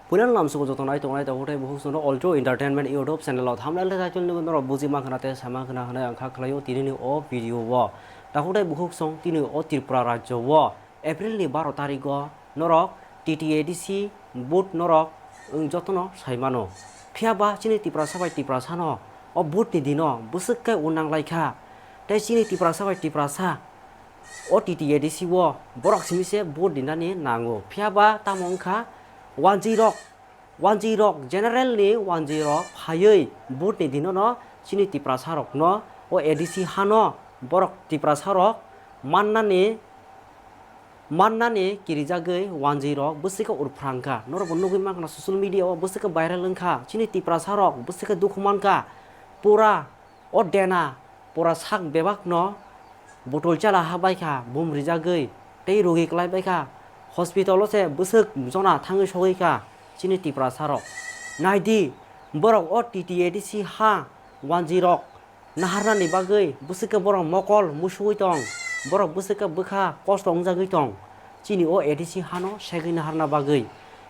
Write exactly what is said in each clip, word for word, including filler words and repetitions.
Puila lamsugo joto nai tongnai takhuk tei bukhuk songno Ultra Entertainment YouTube channel o thumbnail tei title nugwi norok buji mankha na tei sama khna hwnwi ang kha khlaio tinini o video o. Takhuk tei bukhuk song tini o Tripura rajyo o April ni baro tarik o norok T T A D C vote norok wng jotono sai mano. Phiya ba chini Tiprasa bai Tiprasa no o vote ni dino bwswk khe unnang lai kha. Tei chini Tiprasa bai Tiprasa o T T A D C o borok simi se vote rinani nango. Phiya ba tamo wngkha wanjwi rok, wanjwi rok, general ni wanjwi rok phaiwi vote ni dino no chini Tiprasa rok no o A D C hano borok Tiprasa rok mannani, mannani kirijagwi wanjwi rok bwswk khe urphrang kha. Norok bo nugwi mankha social media o bwswk khe viral wngkha. Chini Tiprasa rok bwswk khe dukhu mankha. Pura o dena pura sak bebak no botol chala ha bai kha, bum rijagwi tei rogi kwlai bai kha. Hospital o se bwswk jona thangwi sogwi kha chini Tiprasa rok. Naidi, borok o T T A D C ha wanjwi rok naharnani bagwi bwswk khe borok mokol musugwi tong, borok bwswk khe bwkha kosto wngjagwi tong. Chini o A D C hano segwi naharna bagwi.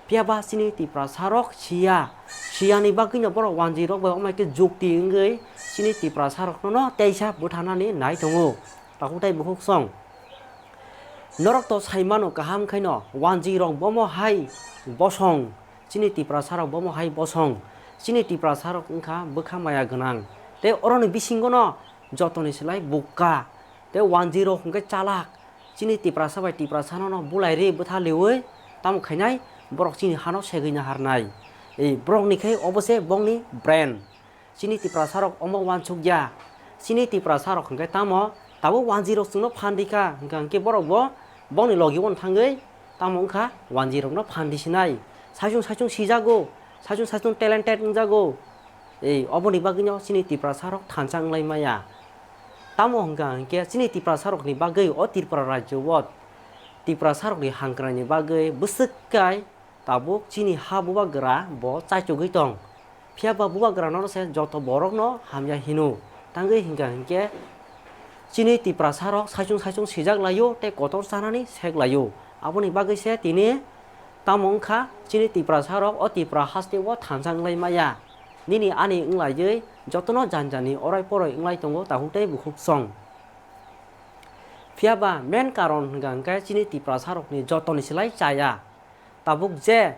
Phiya ba chini Tiprasa rok siya, siyani bagwino borok wanjwi rok bai omai khe jukti wngwi chini Tiprasa rokno no teisa bwtharnani nai tongo. Takhuk tei bukhuk song. Norok to sai mano kaham khaino wanjwi rok bomo hai bosong, chini Tiprasa rok bomo hai bosong, chini Tiprasa rok wngkha bwkha maya gwnang. Tei oroni bisingo no jotoni slai bukka. Tei wanjwi rok hwnkhe chalak. Chini Tiprasa bai Tiprasa no no bulai ri bwtha liwi tamo khainai borok chini hano segwi naharnai. Ei borok ni khai obo se bongni brain. Chini Tiprasa rok omo wansuk ya. Chini Tiprasa rok hwnkhe tamo tabuk wanjwi rok chwngno phan di kha hwnkha hwnkhe borok bo bongni logi o thangwi tamo wngkha wanjwi rokno phan di sinai. Saichung saichung sijago, saichung saichung talented wngjago. Ei, oboni bagwino chini Tiprasa rok thansa wnglai maya. Tamo hwnkha hwnkhe chini Tiprasa rokni bagwi o Tripura rajyo o Tiprasa rokni hangkrai ni bagwi bwswk kai tabuk chini ha bubagra bo chaichugwi tong. Phiya ba bubagra no se joto borok no hamya hino. Tangwi hwnkha hwnkhe chini Tiprasa rok saichung saichung sijak laio tei kotor chanani sek laio. Aboni bagwi se tini tamo wngkha chini Tiprasa rok o Tripura haste o thansa wnglai maya. Nini ani wnglaiwi jotono janjani orai poroi wnglai tongo takhuk tei bukhuk song. Phiya ba main karon hwnkha hwnkhe chini Tiprasa rokni jotoni slai chaya. Tabuk je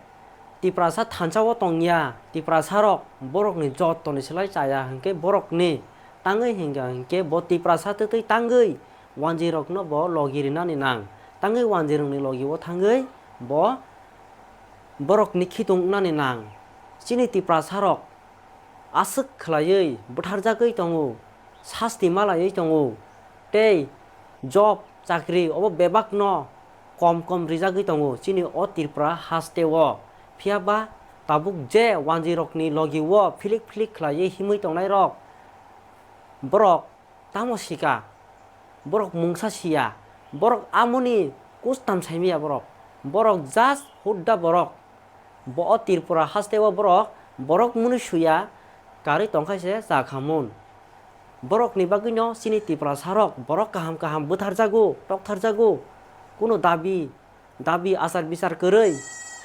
Tiprasa thansa o tongya, Tiprasa rok borokni jotoni slai chaya hwnkhe borokni tangwi hwnkha hwnkhe bo Tiprasa twtwi tangwi wanjwi rokno bo logi rinani nang. Tangwi wanjwi rokni logi o thangwi bo borokni khitung wngnani nang. Chini Tiprasa rok aswk khwlaiwi bwtharjagwi tongo, sasti malaiwi tongo, tei job, chakri obo bebakno kom kom rijagwi tongo chini o Tripura haste o. Phiya ba tabuk je wanjwi rokni logi o philik philik khwlaiwi himwi tongnai rok, borok tamo sika, borok mungsa siya, borok amoni kustam saimaya borok, borok just hudda borok. Bo o Tripura haste o borok, borok mwnwi suya, karwi tongkha se cha khamun. Borokni bagwino chini Tiprasa rok borok kaham kaham bwtharjago, toktharjago, kuno dabi, dabi achar bichar kwrwi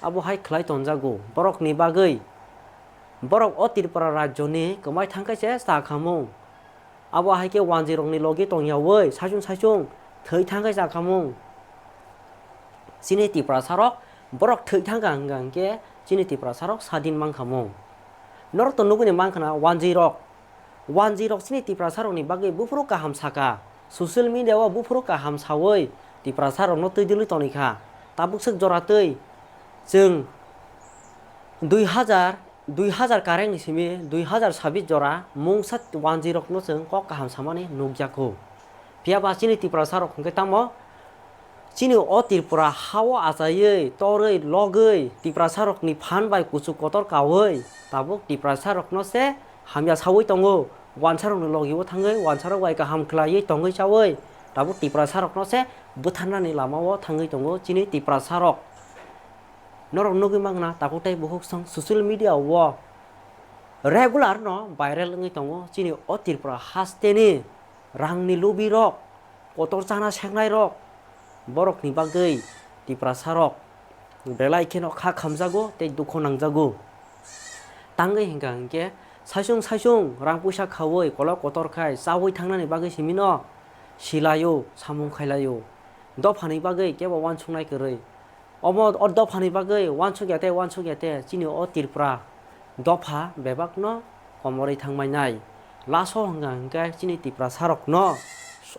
abo hai khlai tonjago borokni bagwi. Borok o Tripura rajyoni kwmai thangkhe se cha khamung. Abo hai khe wanjwi rokni logi tongyawi saichung saichung thwi thangkhe cha khamung. Chini Tiprasa rok borok thwi thangkha hwnkha hwnkhe chini Tiprasa rok sadin mankhamung. Norok to nugwini mankhana wanjwi rok. Wanjwi rok chini Tiprasa rokni bagwi buphuru kaham saka. Social media o buphuru kaham sawi Tiprasa rokno twi dilwi tonikha. Tabuk swk jora twi chwng dui hajar, dui hajar karengni simi dui hajar sabis jora mungsa wanjwi rokno chwng kok kaham samani nukjakhu. Phiya ba chini Tiprasa rok hwnkhe tamo chini o Tripura ha-o achaiwi, torwi, logwi, Tiprasa rokni phan bai kuchuk kotor kaui, tabuk Tiprasa rokno se hamya saui tongo. Wansa rokni logi o thangwi, wansa rok bai kaham khlaiwi tongwi chaui, tabuk Tiprasa rokno se bwtharnani lama o thangwi tongo chini Tiprasa rok. Norok nugwi mangna takhuk tei bukhuk song social media o regular no viral wngwi tongo chini o Tripura hasteni rangni lubi rok, kotor chana seknai rok, borokni bagwi Tiprasa rok belai kheno kha khamjago tei dukho nangjago. Tangwi hwnkha hwnkhe saisung saisung rang puisa khaui kolok kotor khai chaui thangnani bagwi simino silaio, samung khailaio. Dophani bagwi kebo uansuknai kwrwi. Omo o dophani bagwi uansukya tei uansukya tei chini o Tripura dopha bebakno komorwi thangmainai. Laso hwnkha hwnkhe chini Tiprasarokno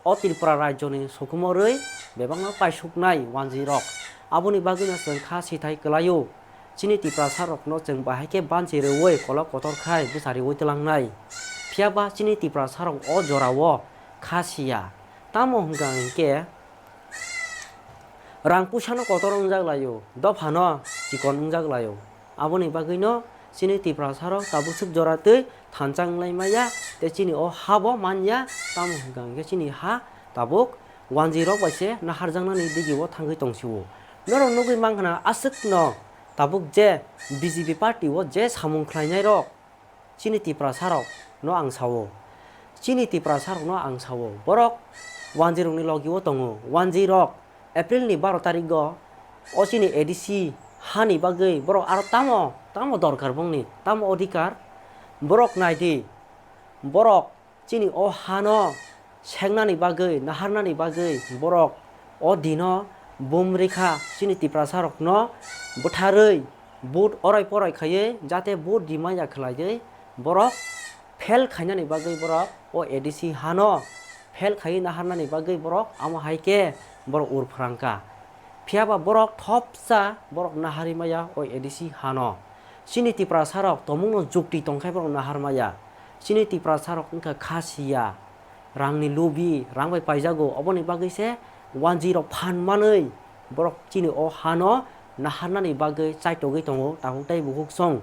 o Tripura rajyoni sokomorwi bebakno paisuknai wanjwirok. Aboni bagwino chwng kha sithai kwlaio. Chini Tiprasarokno chwng bahai khe banchi rwui kolok kotor khai bwchariui twlangnai. Phiyaba chini Tiprasarok o jorao kha siya. Tamo hwnkha hwnkhe rang pusano kotor wngjak laio, dophano chikon wngjak laio. Aboni bagwino chini Tiprasarok tabuk swk jora twi thansa wnglai maya, tei chini o habo manya, tamo hwnkha hwnkhe chini ha tabuk wanjwirok bai se naharjaknani digio thangwi tongsio. Norok nugwi mankha na aswkno tabuk je B J P party o je samung khlainairok, chini Tiprasarokno ang sao. Chini Tiprasarokno ang sao. Borok wanjwirokni logio tongo. Wanjwirok Aprilni baro tarigo o chini A D C hani bagwi borok aro tamo, tamo dorkar bongni, tamo odhikar borok naidi. Borok chini o hano sengnani bagwi, naharnani bagwi borok o dino bum rikha chini Tiprasarokno bwtharwi, vote orai porai khaiwi, jate vote dimaya khwlaiwi borok fail khainani bagwi borok o A D C hano fail khaiwi naharnani bagwi borok amo hai khe borok ur phrangkha. Phiyaba borok thopsa borok naharwi maya o A D C hano. Chini Tiprasarok tomungno jukti tongkhai borok nahar maya. Chini Tiprasarok wngkha kha siya, rangni lubi, rang bai paijago, oboni bagwi se wanjwirok phan manwi borok chini o hano naharnani bagwi chaitogwi tongo takhuk tei bukhuk song.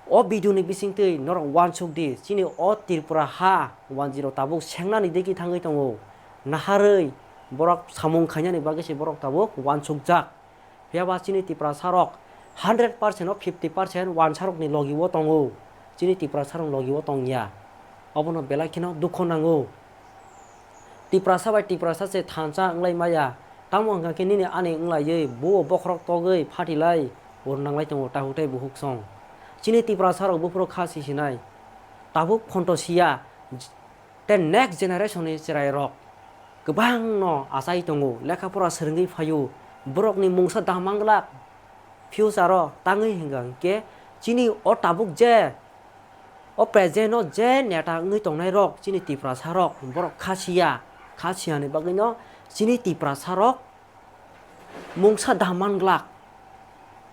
O video ni bisingtwi norok uansuk di, chini o Tripura ha wanjwirok tabuk sengnani digi thangwi tongo. Naharwi borok samung khainani bagwi se borok tabuk uansukjak. Phiyaba chini Tiprasarok hundred percent o fifty percent wansarokni logio tongo. Chini Tiprasarok logio tongya. Obono belai kheno dukho nango. Tiprasa bai Tiprasa se thansa wnglai maya. Tamo hwnkha khe nini ani wnglaiwi buo bokhorok togwi phatilai ur nanglai tongo takhuk tei bukhuk song. Chini Tiprasarok buphuru kha sisinai. Tabuk phonto siya. Tei next generation ni chwrairok kwbangno achai tongo, lekha pora swrwngwi phaio, borokni mungsa dam manglak. Future o tangwi hwnkha hwnkhe chini o tabuk je o present o je neta wngwi tongnairok chini Tiprasarok borok kha siya, kha siyani bagwino chini Tiprasarok mungsa dam manglak.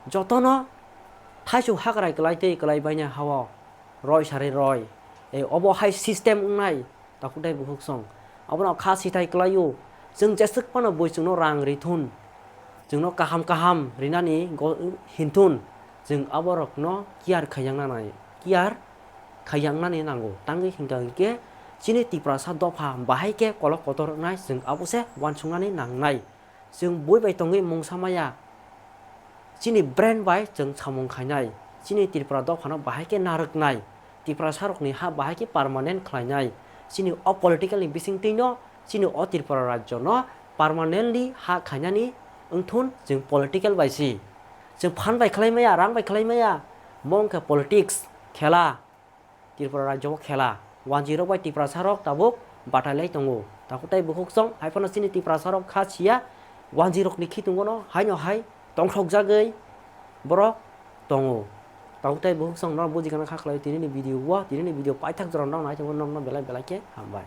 Jotono thaichuk hakrai kwlai tei kwlai baina hao roi sari roi. E, obo hai system wngnai takhuk tei bukhuk song. Abono kha sithai kwlaio. Chwng jeswk phano bui chwngno rang rithun, chwngno kaham kaham rinani go-, hinthun, chwng aborokno care khaiyang nanai, care khaiyangnani nango. Tangwi hwnkha hwnkhe chini Tiprasa dopha bahai khe kolok kotor wngnai, chwng abo se uansuknani nangnai. Chwng bui bai tongwi mungsa maya, chini brain bai chwng samung khainai, chini Tripura dophano bahai khe narwknai, Tiprasarokni ha bahai khe permanent khlainai, chini o political ni bisingtwino chini o Tripura rajyo no permanently ha khainani wngthun chwng political bai si. Chwng phan bai khlai maya, rang bai khlai maya, mo wngkha politics, khela. Tripura rajyo o khela, wanjwirok bai Tiprasarok tabuk batai lai tongo. Takhuk tei bukhuk song hai phano chini Tiprasarok kha siya, wanjwirokni khitungo no haino hai tongthokjagwi borok tongo. Takhuk tei bukhuk song no buji gana kha khlai tinini video o, tinini video paithak jora no nai tongo, nokno belai belai khe hambai.